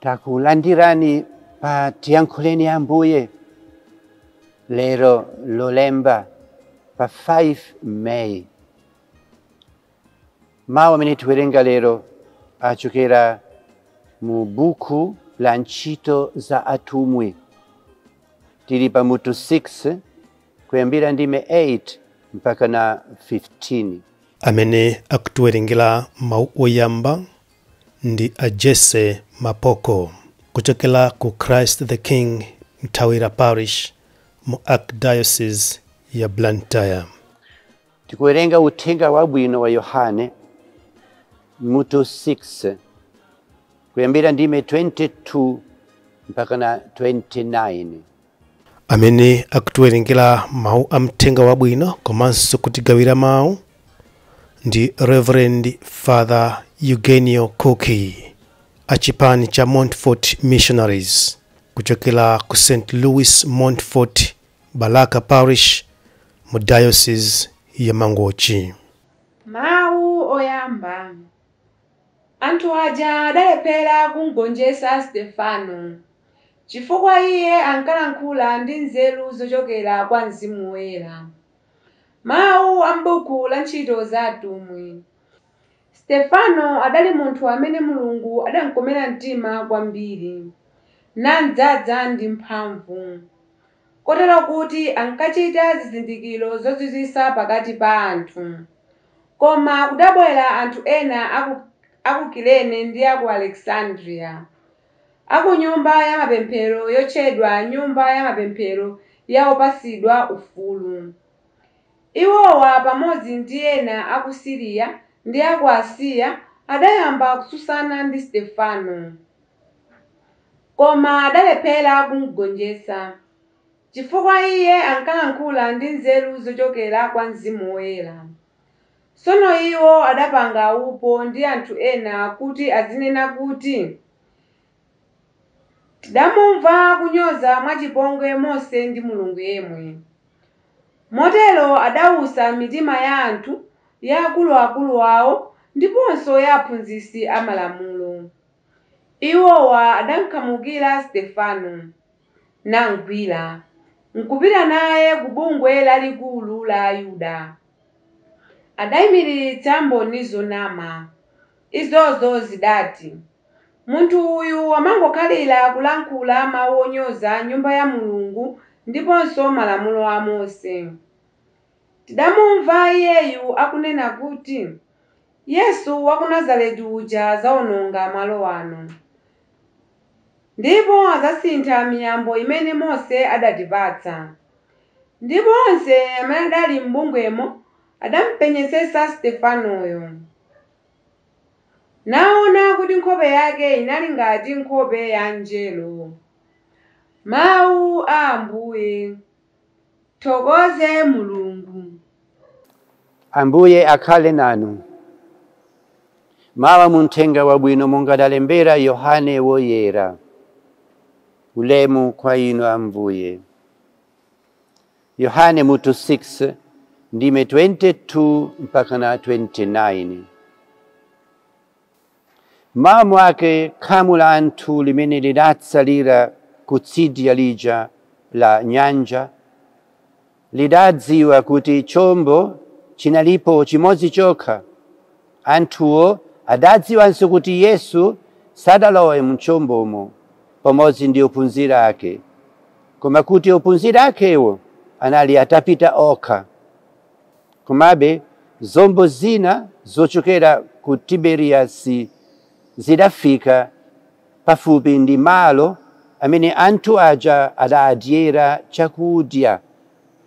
Takulandirani pa Tiyankhuleni Ambuye lero Lolemba pa 5 May. Mawu amene tiwerenga lero achokera mu buku la Ntchito za Atumwi. Tili pa mutu 6 kuyambira ndime 8 mpaka na 15. Amene akutiwerengera mawu oyamba ndi a Jesse Mapoko kuchokera ku Christ the King Mthawira Parish mu Archdiocese ya Blantyre. Tikuwerenga uthenga wabwino wa Yohane mutu 6 kuyambira ndime 22 mpaka na 29. Amene akutiwerengera mawu a mthenga wabwino komanso kutigawira mawu ndi Reverend Father Eugenio Koki achipani cha Montfort Missionaries kuchokera ku St. Louis Montfort Balaka Parish mu Diocese ya Mangochi. Mawu oyamba. Anthu aja adalephera kumgonjetsa Stefano, chifukwa iye ankalankhula ndi nzeru zochokera kwa Mzimu Woyera. Mawu a m'buku la Ntchito za Atumwi. Stefano adali munthu amene Mulungu adamkomera mtima kwambiri, namdzaza ndi mphamvu, kotero kuti ankachita zizindikiro zozizwitsa pakati pa anthu. Koma kudabwera anthu ena aku Kirene ndi aku Alexandria, aku nyumba ya mapemphero yotchedwa Nyumba ya Mapemphero ya Opasidwa Ufulu. Iwowa pamodzi ndi ena aku Siriya ndi aku Asiya adayamba kutsutsana ndi Stefano, koma adalephera kumgonjetsa, chifukwa iye ankalankhula ndi nzeru zochokera kwa Mzimu Woyera. Tsono iwo adapanga upo ndi anthu ena kuti azinena kuti, tidamumva kunyoza mwachipongwe Mose ndi Mulungu yemwe. Motero adawutsa mitima ya anthu, ya akuluakulu awo ndiponso ya aphunzitsi amalamulo. Iwowa adamkhamukira Stefano, namugwira, nkupita naye ku bungwe lalikulu la Ayuda. Adayimiritsa mboni zonama. Izozo zidati, munthu uyu amangokhalira kulankhula mawu onyoza Nyumba ya Mulungu ndiponso malamulo a Mose. Tidamumva iyeyu akunena kuti, Yesu wa ku Nazareti uja adzawononga malo ano, ndipo adzasintha miyambo imene Mose adatipatsa. Ndipo onse amene adali m'bungwemo adamupenyetsetsa Stefanoyo, naona kuti nkhope yake inali ngati nkhope ya mngelo. Mawu a Ambuye. Thokoze Mulungu. Ambuye akhale nanu. Mawa munthenga wabwino monga adalembera Yohane Woyera. Ulemu kwa inu Ambuye. Yohane mutu 6 ndime 22 mpaka na 29. Mmawa mwake khamu la anthu limene lidatsalira kutsidya lija la nyanja lidadziwa kuti chombo chinalipo chimodzi chokha. Anthuwo adadziwanso kuti Yesu sadalowe mchombomo pamodzi ndi ophunzira ake, koma kuti ophunzira akewo anali atapita okha. Komabe zombo zina zochokera ku Tiberiyasi zidafika pafupi ndi malo amene anthu aja adadyera chakudya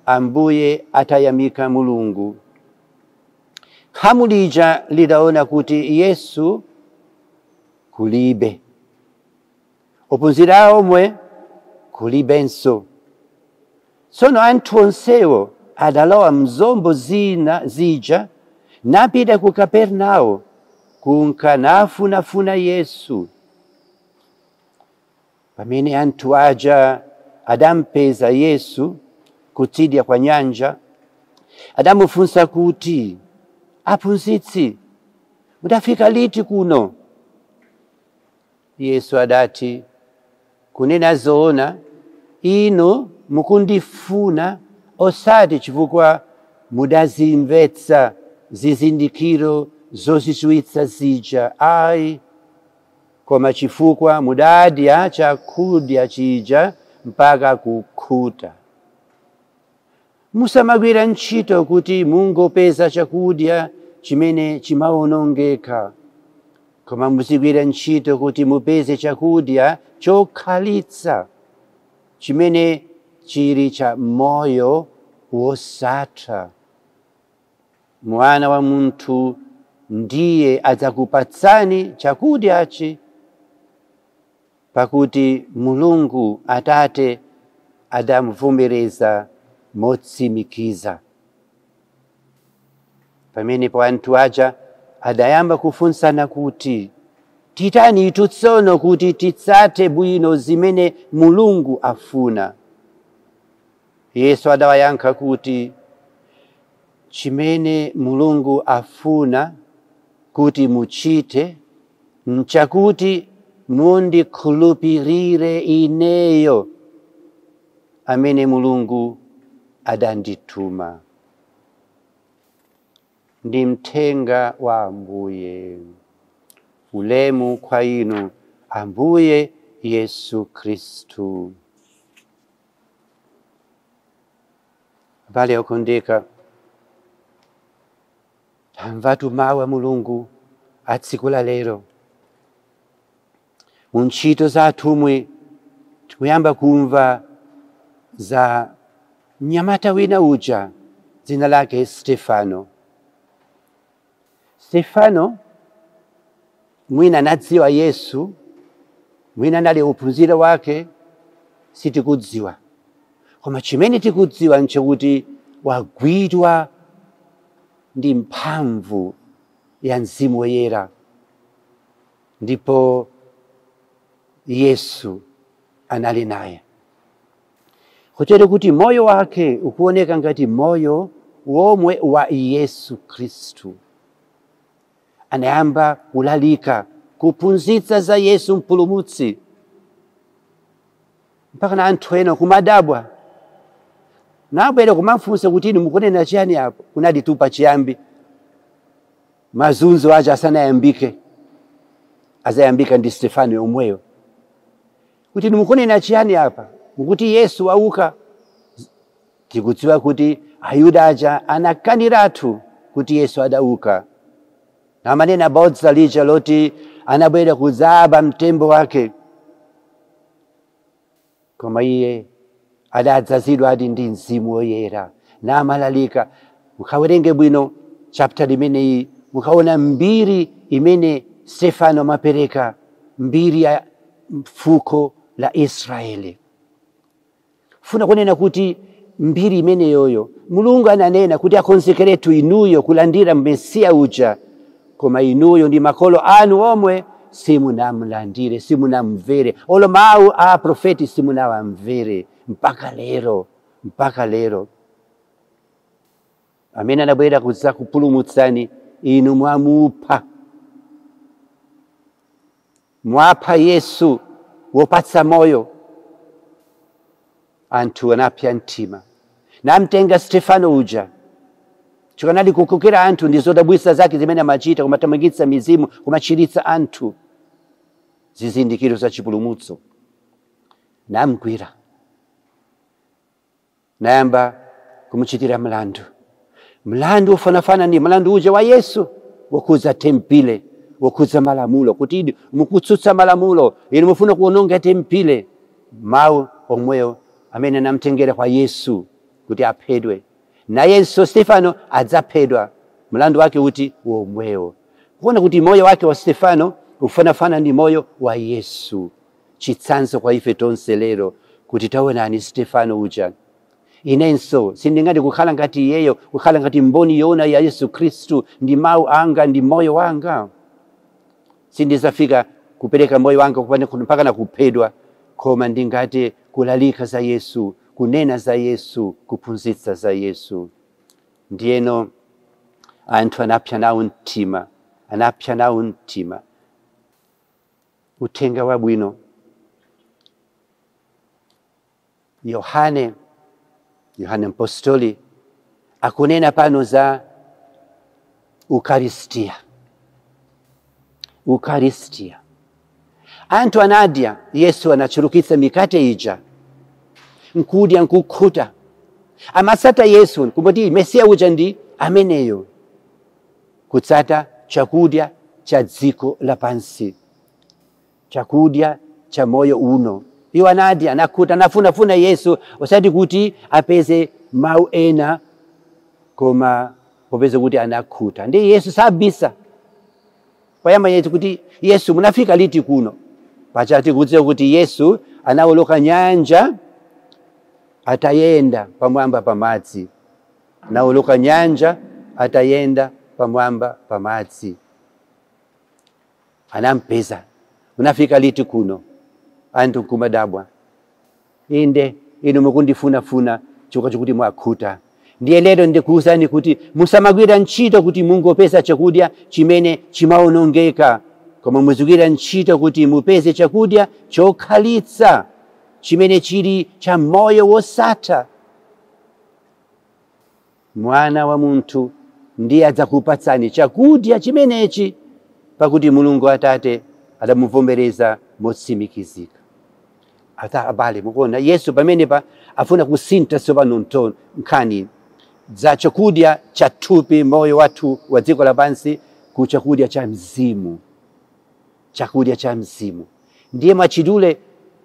Ambuye atayamika Mulungu. Khamu lija lidaona kuti Yesu kulibe, ophunzira omwe kulibenso. Tsono anthu onsewo adalowa mzombo zina zija napita ku Kapernao kunka nafunafuna Yesu. Pamene anthu aja adampeza Yesu kutsidya kwa nyanja, adamufunsa kuti, aphunzitsi, mudafika liti kuno? Yesu adati, kunena zoona, inu mukundifuna osati chifukwa mudazimvetsa zizindikiro zozizwitsa zija ayi, koma chifukwa mudadya chakudya chija mpaka kukhuta. Musamagwira ntchito kuti mungopeza chakudya chimene chimawonongeka, koma muzigwira ntchito kuti mupeze chakudya chokhalitsa chimene chili cha moyo wosatha. Mwana wa munthu ndiye adzakupatsani chakudyachi, pakuti Mulungu Atate adamuvomereza motsimikiza. Pamenepo anthu aja adayamba kufunsana kuti, titani tsono kuti titsate bwino zimene Mulungu afuna? Yesu adawayankha kuti, chimene Mulungu afuna kuti muchite nchakuti mundikhulupirire ineyo amene Mulungu adandituma. Ndi mthenga wa Ambuye. Ulemu kwa inu, Ambuye Yesu Khristu. Abale okondeka, tamvatu mawu a Mulungu a tsiku la lero. Mu ntchito za atumwi tikuyamba kumva za mnyamata wina uja dzina lake Stefano. Stefano mwina anadziwa Yesu, mwina anali ophunzira wake, sitikudziwa. Koma chimene tikudziwa nchakuti wagwidwa ndi mphamvu ya Mzimu Woyera, ndipo Yesu anali naye, kotero kuti moyo wake ukuoneka ngati moyo womwe wa Yesu Khristu. Anayamba kulalika, kuphunzitsa za Yesu Mpulumutsi, mpaka na anthu ena kumadabwa nabwera kumafunsa kuti inu mukunena chiyani apo. Kunali tupa chiyambi, mazunzo aja asanayambike, azayambika ndi Stefano yomweyo, kuti inu mukunena chiyani apa, mukuti Yesu wauka. Tikudziwa kuti Ayuda aja anakaniratu kuti Yesu adauka, namanena bodza lija loti anabwera kudzaba mtembo wake. Koma iye adadzazidwa adi ndi Mzimu Woyera namalalika. Mukawerenge bwino chapter imeneyi, mukaona mbiri imene Stefano amapereka, mbiri ya fuko la Israeli. Funa kunena kuti mbiri imeneyoyo Mulungu ananena kuti akonzekeretu inuyo kulandira Mesiya uja, koma inuyo ndi makolo anu omwe simunamlandire, simunamvere, olo mawu a profeti simunawamvere mpaka lero, mpaka lero. Amene anabwera kudza kupulumutsani inu mwamupha, mwapha Yesu wopatsa moyo. Anthu anapya mtima namtenga Stefano uja, chikanali kukokera anthu ndi zodabwitsa zake zimene amachita, kumathamangitsa mizimu, kumachiritsa anthu, zizindikiro za chipulumutso. Namgwira, nayamba kumuchitira mlandu, mlandu ufanafana ndi mlandu uja wa Yesu wokhudza tempile, wokhudza malamulo, kuti inu mukutsutsa malamulo, inu mufuna kuononga tempile. Mawu omweyo amene anamtengera kwa Yesu kuti aphedwe, nayenso Stefano adzaphedwa, mlandu wake uti womwewo. Kuona kuti moyo wake wa Stefano ufanafana ndi moyo wa Yesu, chitsanzo kwa ife tonse lero, kuti taonani Stefano uja, inenso sindingati kukhala ngati iyeyo, kukhala ngati mboni yoona ya Yesu Khristu ndi mawu anga ndi moyo wanga. Sindizafika kupereka moyo wanga mpaka na kuphedwa, koma ndingati kulalika za Yesu, kunena za Yesu, kuphunzitsa za Yesu. Ndiyeno anthu anapsa nawo mtima, anapsa nawo mtima. Uthenga wabwino. Yohane, Yohane Mpostoli akunena pano za Ukaristia. Ukaristia. Anthu anadya, Yesu anachulukitsa mikate ija, nkudya nkukhuta. Amatsata Yesu kumboti Mesiya uja ndi ameneyo, kutsata chakudya cha dziko lapansi, chakudya cha moyo uno. Iwo anadya anakhuta, anafunafuna Yesu osati kuti apeze mau ena, koma popeza kuti anakhuta. Ndi Yesu sabisa payamba Yesu kuti, Yesu munafika liti kuno? Pachati kudziwa kuti Yesu anawoloka nyanja atayenda pamwamba pamadzi. Anawoloka nyanja atayenda pamwamba pamadzi. Anampeza, munafika liti kuno? Anthu nkumadabwa, inde inu mukundifunafuna chifukwa chokuti mwakhuta. Ndiye lero ndikuwuzani kuti musamagwira ntchito kuti mungopeza chakudya chimene chimawonongeka, koma muzigwira ntchito kuti mupeze chakudya chokhalitsa chimene chili cha moyo wosatha. Mwana wa munthu ndiye adzakupatsani chakudya chimenechi, pakuti Mulungu Atate adamuvomereza motsimikizika. Ata abale, mukuona Yesu pamenepa afuna kusintha tsopano nkhani za chakudya cha thupi, moyo wathu wa dziko lapansi, ku chakudya cha mzimu. Chakudya cha mzimu. Ndiye mwachidule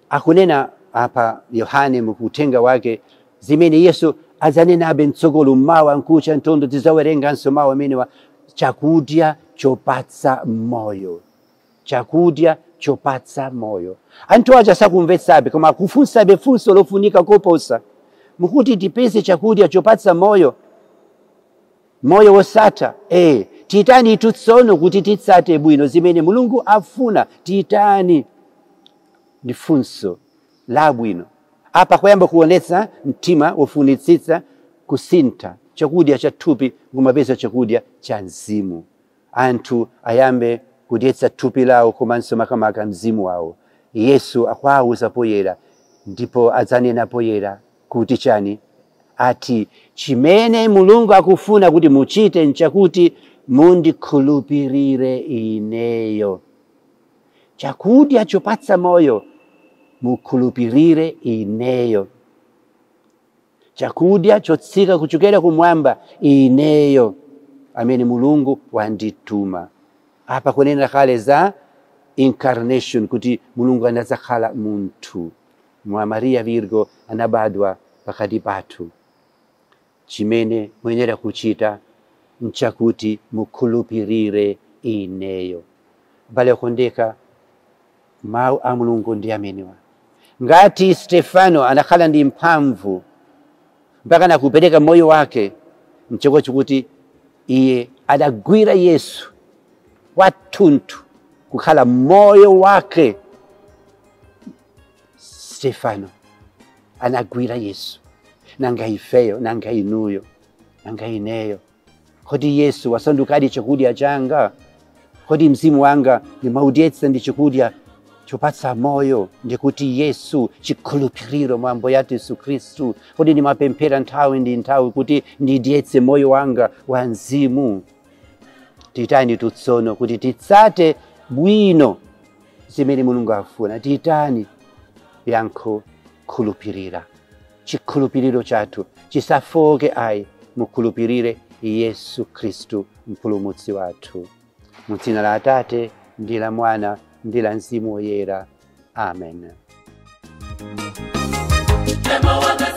akunena apa Yohane mukuthenga wake zimene Yesu adzanenabe mtsogolo mmawa nkucha ntondo tidzawerenganso mawu amenewa, chakudya chopatsa moyo. Chakudya chopatsa moyo. Anthu aja sakumvetsabe, koma akufunsabe funso lofunika koposa, mukuti tipeze chakudya chopatsa moyo, moyo wosatha. Titani tsono kuti titsate bwino zimene Mulungu afuna? Titani? Ndi funso labwino. Apa kuyamba kuonetsa mtima wofunitsitsa kusintha chakudya cha thupi kumapeza chakudya cha mzimu. Anthu ayambe kudyetsa thupi lawo komanso makamaka mzimu wawo. Yesu akuwawuza poyera, ndipo adzanena poyera kuti chani? Ati chimene Mulungu akufuna kuti muchite nchakuti mundikhulupirire ineyo. Chakudya chopatsa moyo, mukhulupirire ineyo. Chakudya chotsika kuchokera kumwamba, ineyo amene Mulungu wandituma. Apa kunena kale za incarnation, kuti Mulungu anadzakhala munthu. Mwa Maria Virgo anabadwa pakati pathu. Chimene muyenera kuchita nchakuti mukhulupirire ineyo. Abale okondeka, mawu a Mulungu ndi amenewa. Ngati Stefano anakhala ndi mphamvu mpaka nakupereka moyo wake, nchifukwa chokuti iye adagwira Yesu wathunthu kukhala moyo wake. Stefano anagwira Yesu. Nanga ifeyo, nanga inuyo, nanga ineyo, kodi Yesu wasandukadi chakudya changa? Kodi mzimu wanga ndimaudyetsa ndi chakudya chopatsa moyo, ndikuti Yesu, chikhulupiriro mwa Ambuye athu Yesu Khristu? Kodi ndimapemphera nthawi ndi nthawi kuti ndidyetse moyo wanga wa mzimu? Titani tsono kuti titsate bwino zimene Mulungu afuna? Titani? Yankho, khulupirira. Chikhulupiriro chathu chisafoke ayi. Mukhulupirire Yesu Khristu mpulumutsi wathu. Mu dzina la Atate ndi la Mwana ndi la Mzimu Woyera. Amen. Ema.